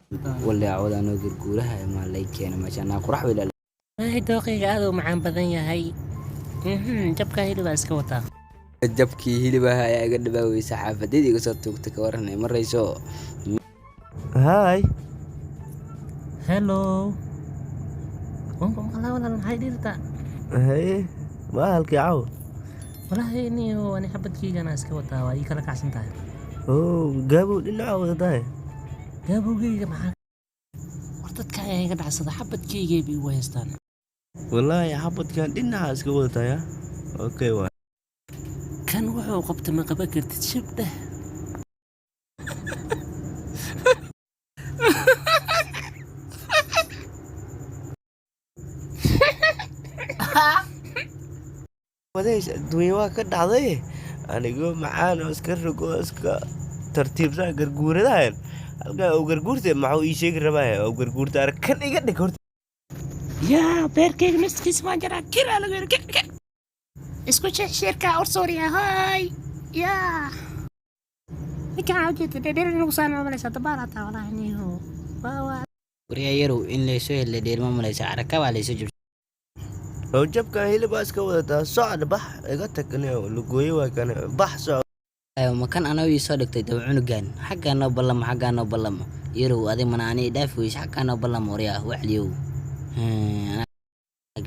Walle cawada anoo garguuraha maa lay keena meesha anaa qurax bay. Wallaahi dooqayga aad u macaan badan yahay. Jabka hilibaa iska wataa. Jabkii hilibaha ayaa iga dhabaaweysa, xaafadayda iga soo tuugta. Ka waran marayso? Hi. Hello, wanku maqlaa walaal, maxay dhirta? Haye, waa halkii caawa? Wallaahi niyo ani xabadkaygana iska wataa, waa ii kala kacsan tahay. Oo gaabow dhinaca wadatahay. Gaabowgayga maxaa war, dadka ayaa iga dhacsada, xabadkaygay bay igu haystaan. Wallaahi xabadkan dhinaca iska wadataya, okay waa. Kan wuxuu qabta ma qaban kartid, shib dheh. Wadays adduunya waa ka dhacday, anigoo macaan oo iska rogo oo iska tartiibsan garguuradahan halkaa oo garguurta maxuu ii sheegi rabaa oo garguurta arag kan iga dhig horta. Yaa beerkayga naskiisa waan jaraa, kiraa lagu yiri kir kir isku sheersheerka ursuuriya hoy. Yaa ninkan waxaa ujeeda dhedher inagu saan malaysa dabaal hataa, walaahi niyo waa. Waryaa yarow, in laysoo helay dheelma malaysa, caraka baa laysoo jabsay. Oo jabkan hilibaa iska wadataa, socda, bax, iga tag lugooyo, waa kan, bax, soc. Ayo, makan anoo ii soo dhigtay daba cunugan, xaggaa noo ballamo, xaggaa noo ballamo. Yarow, adig mana ani dhaafi weyse, xaggaa noo ballamo. Waryaa wacliyow, anaa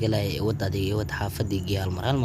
galaya, iwada adiga, iwada xaafadii geeya hal mar hal mar.